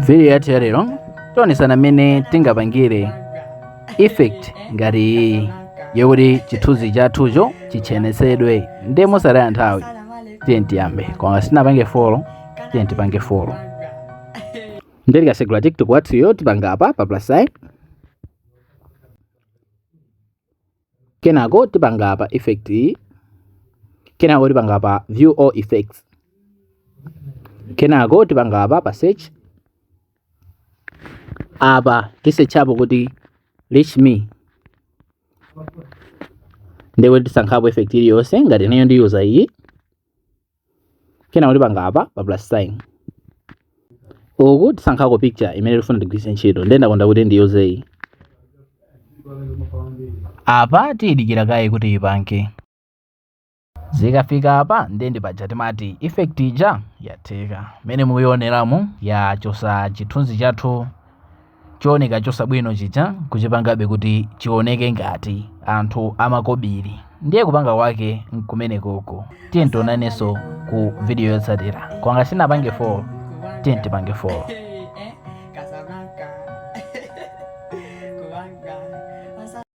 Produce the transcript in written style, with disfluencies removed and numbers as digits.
Video yathu ya lero tionesana mmene tingapangire effect ngati iyi yokuti chithunzi chathucho chitchenetsedwe. Ndiye mosataya nthawi, tiye tiyambe. Koma sitinapange follow, tiye tipange follow. Ndiye tikasegula TikTok wathuyo, tipanga apa pa plus sign, kenako tipanga apa effect iyi, kenako tipanga pa view all effects, kenako tipanga apa pa search. Apa tisearchapo kuti reach me, ndiye kuti tisankhapo effect iliyonse. Ngati ineyo ndiyuza iyi, kenako tipanga apa pa plus sign. Uku tisankhako picture imene tifuna tigwiritse ntchito. Ndiye ndakonda kuti ndiyuze iyi. Apa tiyidikira kaye kuti ipange. Zikafika apa, ndiye ndi paja timati effect ija yatheka. Mmene mukuyioneramu, yachosa chithunzi chathu chooneka chosabwino chija, kuchipangabe kuti chioneke ngati anthu amakobiri. Ndiye kupanga kwake nkumenekoko. Tiye tionanenso ku video yotsatira. Kwanga sinapange follow, tiye tipange follow.